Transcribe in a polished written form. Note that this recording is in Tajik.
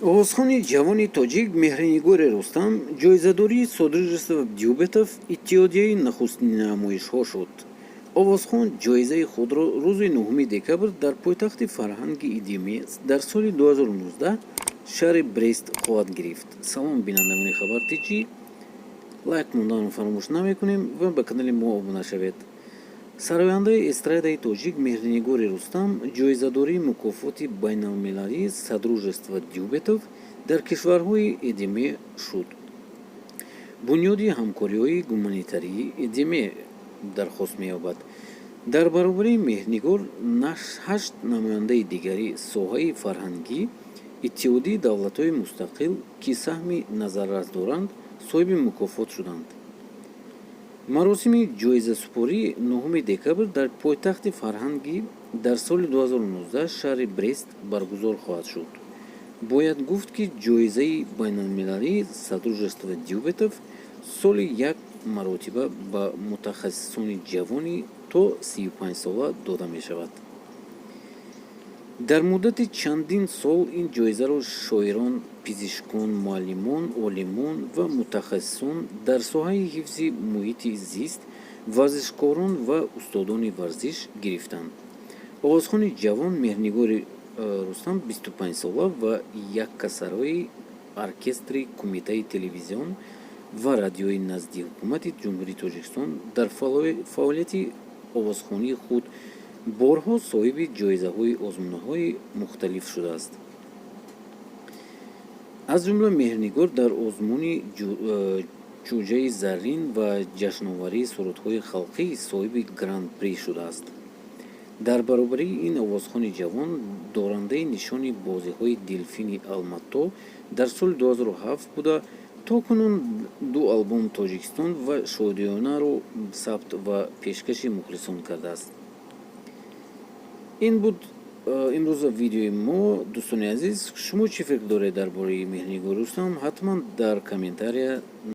Овозхони ҷавони тоҷик Меҳринигори Рустам ҷоизадории Содружества дебютов иттиҳодияи нахустиннамоишҳо шуд. Овозхон ҷоизаи худро рӯзи 9 декабр дар пойтахти фарҳанги ИДМЕ дар соли 2019 шаҳри Брест хоҳад гирифт. Салом, бинандагони Хабар Тҷ, лайк монданро фаромӯш намекунем ва ба канали мо обуна шавед. Сарояндаи эстрадаи тоҷик Меҳринигори Рустам ҷоизадории мукофоти байналмилалии Содружества дебютов дар кишварҳои ЭДМЕ шуд. Бунёди ҳамкориҳои гуманитарии ЭДМЕ дархост меёбад. Дар баробари Меҳрнигор ҳашт намояндаи дигари соҳаи фарҳангӣ Иттиҳодии давлатҳои мустақил, ки саҳми назаррас доранд, соҳиби мукофот шуданд. Маросими ҷоизасупорӣ 9 декабр дар пойтахти фарҳангӣ дар соли 2019 шаҳри Брест баргузор хоҳад шуд. Бояд гуфт, ки ҷоизаи байналмилалии Содружества дебютов соли як маротиба ба мутахассисони ҷавони то 35 сола дода мешавад. Дар муддати чандин сол ин ҷоизаро шоирон, пизишкон, муаллимон, олимон ва мутахассисон дар соҳаи ҳифзи муҳити зист, варзишкорон ва устодони варзиш гирифтанд. Овозхони ҷавон Меҳрнигори Рустам 25 сола ва яккасарои оркестри Кумитаи телевизион ва радиои назди Ҳукумати Ҷумҳурии Тоҷикистон дар фаъолияти овозхонии худ борҳо соҳиби ҷоизаҳои озмунҳои мухталиф шудааст. Аз ҷумла Меҳрнигор дар озмуни Чӯҷаи заррин ва ҷашноварии сурудҳои халқӣ соҳиби Гран-при шудааст. Дар баробари ин, овозхони ҷавон дорандаи нишони бозиҳои Делфини Алмато дар соли 2007 буда, то кунун ду албом Тоҷикистон ва Шодиёнаро сабт ва пешкаши мухлисон кардааст. Ин буд имрӯза видеои мо. Дӯстони азиз, шумо чӣ фикр доред дар бораи Меҳрнигор Рустам? Ҳатман дар комментария.